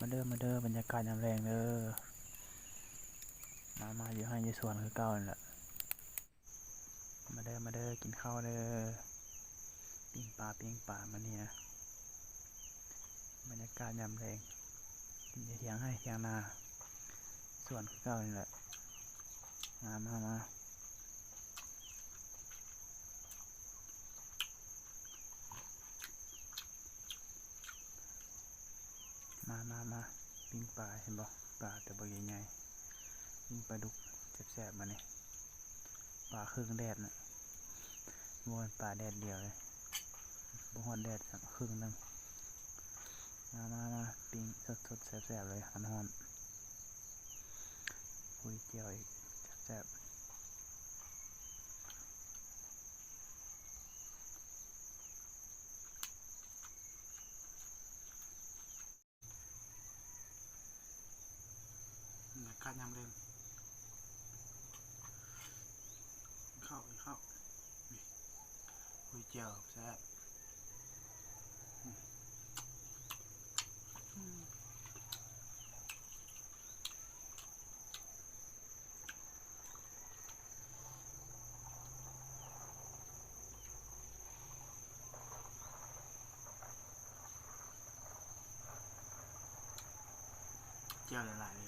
ມາເດີ ມາເດີ ບັນຍາກາດຍາມແລງເດີ ມາ ມາ ຢູ່ໄຮ່ຢູ່ສວນຄືເກົ່ານີ້ແຫຼະ ມາເດີ ມາເດີ ກິນເຂົ້າເດີ ປີ້ງປາ ປີ້ງປາ ມື້ນີ້ນະ ບັນຍາກາດຍາມແລງ ຢູ່ທຽງໄຮ່ທຽງນາ ສວນຄືເກົ່ານີ້ແຫຼະ ມາ ມາ ມາ. ມາ ມາ ມາ ປີ້ງປາ ເຫັນບໍ່ ປາແຕ່ບັກໃຫຍ່ໆ ປີ້ງປາດຸກແຊບໆ ມື້ນີ້ ປາເຄິ່ງແດດນະ ບໍ່ແມ່ນປາແດດດຽວເດ້ ບໍ່ຮອດແດດຊ້ຳ ເຄິ່ງໜຶ່ງ ມາ ມາ ມາ ປີ້ງສົດໆ ແຊບໆ ເລີຍ ຮ້ອນໆ ຄຸຍແຈ່ວອີກ ແຊບໆ. ບັນຍາກາດຍາມແລງ ກິນເຂົ້າ ກິນເຂົ້າ ນີ້ ຄຸຍແຈ່ວແຊບ. ແຈ່ວຫຼາຍໆ ເ